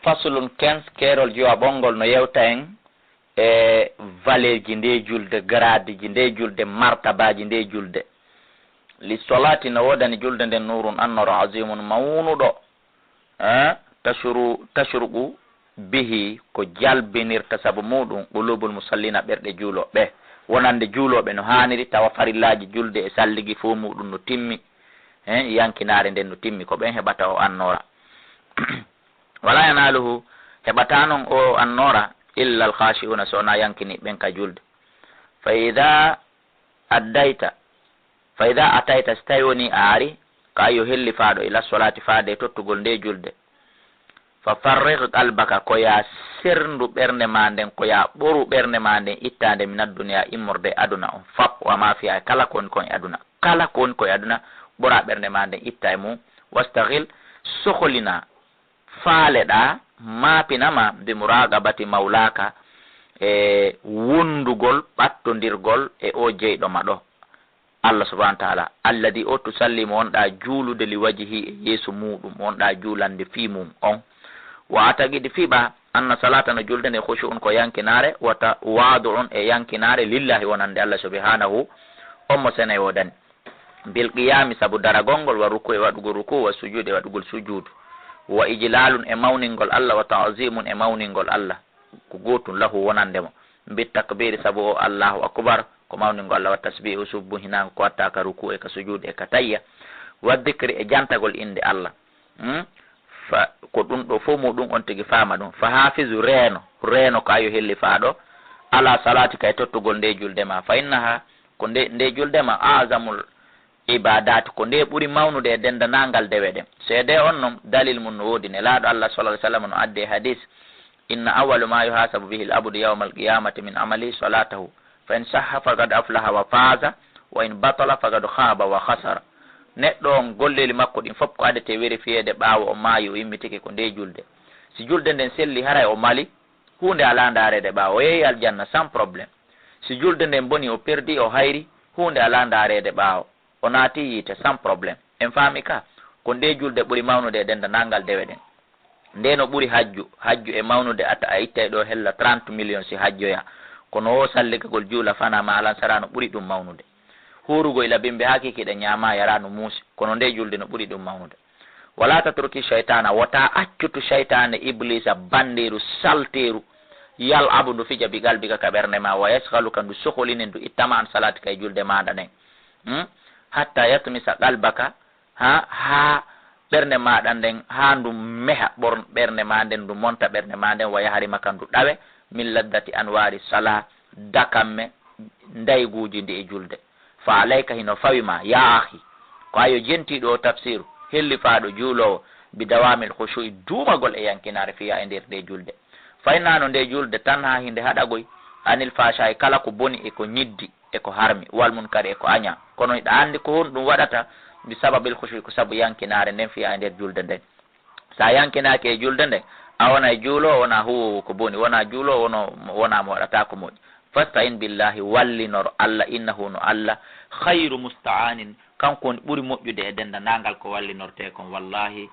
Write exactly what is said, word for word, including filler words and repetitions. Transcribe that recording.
Faslun, quinze, keerol jowaɓol ngol no yewta en e valeur ji nde julde, grade ji nde julde, martabaaji nde julde. Li solati, no woodani julde nden, nuurun, annoora, azimun, mawnuɗo, eh, tashru-, tashruqu bihi, ko jalbinirta sabu muɗum, qulubul musallina, ɓerɗe juulooɓe. Wonande juulooɓe no haaniri, tawa farillaaji julde e salligi fof muɗum no timmi, eh, yankinaare nden no timmi, ko ɓen heɓata o annoora. Wala yanaluhu, heɓata non o annoora, illa al khashi'una, so wona yankiniiɓe ɓen ka julde. Fa idha addayta, fa idha atayta, si tawi woni a ari, ka yo hellifaaɗo, ila solati, faade e tottugol nde julde. Fa farrig qalbaka, ko ya serndu ɓernde ma nden, ko ya ɓoru ɓernde ma nden, ittaande min ad dunya, immorde aduna on, fap, wa ma fiha, e kala ko woni kon e aduna. Kala ko woni ko e aduna, ɓora ɓernde ma nden, itta e mum. Wastaghil, soholina, faaleɗaa, maapinama, bi muraqabati mawlaka, e wondugol, ɓattondirgol e o jeyɗo ma ɗo, Allah subhanahu wa ta'ala, alladi, o, tusalli, mo wonɗaa juulude, li wajhi, e yeeso muɗum, mo wonɗaa juulande fii mum on. Wa ataqidi, fiɓa, anna salata, no julde nde, khushu'un, ko yankinaare, wa tawadu'un, e yankinaare, lillahi, wonande Allah subhanahu, on mo sene woodani. Bil qiyami, sabu daragol ngol, wa ruku, e waɗugol ruku, wa sujud, e waɗugol sujudu, wa ijlalun, e mawningol Allah, wa ta'zimun, e mawningol Allah, ko gootun, lahu, wonande mo, bit takbiri, sabu o Allahu akbar, ko mawningol Allah, wa tasbihu, subbuhinaango, ko watta ka ruku e ka sujud e ka tayya, wa dhikri, e jantagol innde Allah. Hmm? Fa, ko ɗum ɗo fof muɗum on tigi faama ɗum. Fa hafizu, reeno, reeno ko ayo hellifaaɗo, ala salati, kay tottugol nde julde ma. Fa innaha, ko nde, nde julde ma, azamul ibadati, ko nde ɓuri mawnude e dendanangal dewe ɗen. Seede on non, dalil mum no woodi, Nelaaɗo Allah sallallahu alaihi wasallam no addi e hadis, inna awwalu ma yuhasabu bihi al abdu yawma al qiyamati min amali salatahu, fa in sahha faqad aflaha wa faza, wa in batala faqad khaba wa khasara. Neɗɗo on, golleeli makko ɗin fof ko adete vérifiede ɓaawo o maayi, o immitike, ko nde julde. Si julde nden selli, haray o mali, huunde alaa ndaareede ɓaawo, o yehi aljanna sans problème. Si julde nden boni, o perdi, o hayri, huunde alaa ndaareede ɓaawo, o naati yiite sans problème. En faami ka? Ko nde julde ɓuri mawnude e dendanangal dewe ɗen. Nde no ɓuri hajju, hajju e mawnude, ata a ittay ɗo hella trente millions si hajjoya. Kono o salligagol juula fana ma alansara no ɓuri ɗum mawnude. Huurugo ila bimbi haa kikiiɗe, ñaama, yara, no muusi. Kono nde julde no ɓuri ɗum mawnude. Wala tatruki shaytana, wota accutu shaytane, iblisa, bandiru, salteru, yal'abu, ndu fija, bi qalbika, ka ɓernde ma, wa yasghaluka, ndu soholine, ndu ittama an salati, kay julde maɗa nden. Hmm? Hatta yatmisa qalbaka, ha, ha ɓernde maɗa nden, ha ndu meha ɓor-, ɓernde ma nden, ndu monta ɓernde ma nden, wa yahrimaka, ndu ɗawe, min laddati anwari sala, dakamme ndayguji ndi e julde. Fa alayka, hino fawi ma, ya akhi, ko ayo jentiiɗo o tafsiru, hellifaaɗo juuloowo, bi dawamil khushu'i, duumagol e yankinaare, fiya, e nder nde julde. Fa inna, no nde julde, tanha, hinde haɗagoy, anil fahsha'i, kala ko boni e ko ñiddi e ko harmi, wal munkari, e ko aña. Kono hiɗa anndi ko honɗum waɗata? Bi sababil khushu'i, ko sabu yankinaare nden, fiya, e nder julde nden. Sa yankinaaki e julde nden, a wona e juuloowo, wona huwoowo ko boni, wona juuloowo, wono, wona mo waɗata ko moƴƴi. Fasta'in billahi, wallinor Allah, innahu, no Allah, khayru musta'anin, kanko woni ɓuri moƴƴude e dendanangal ko wallinorte kon. Wallahi,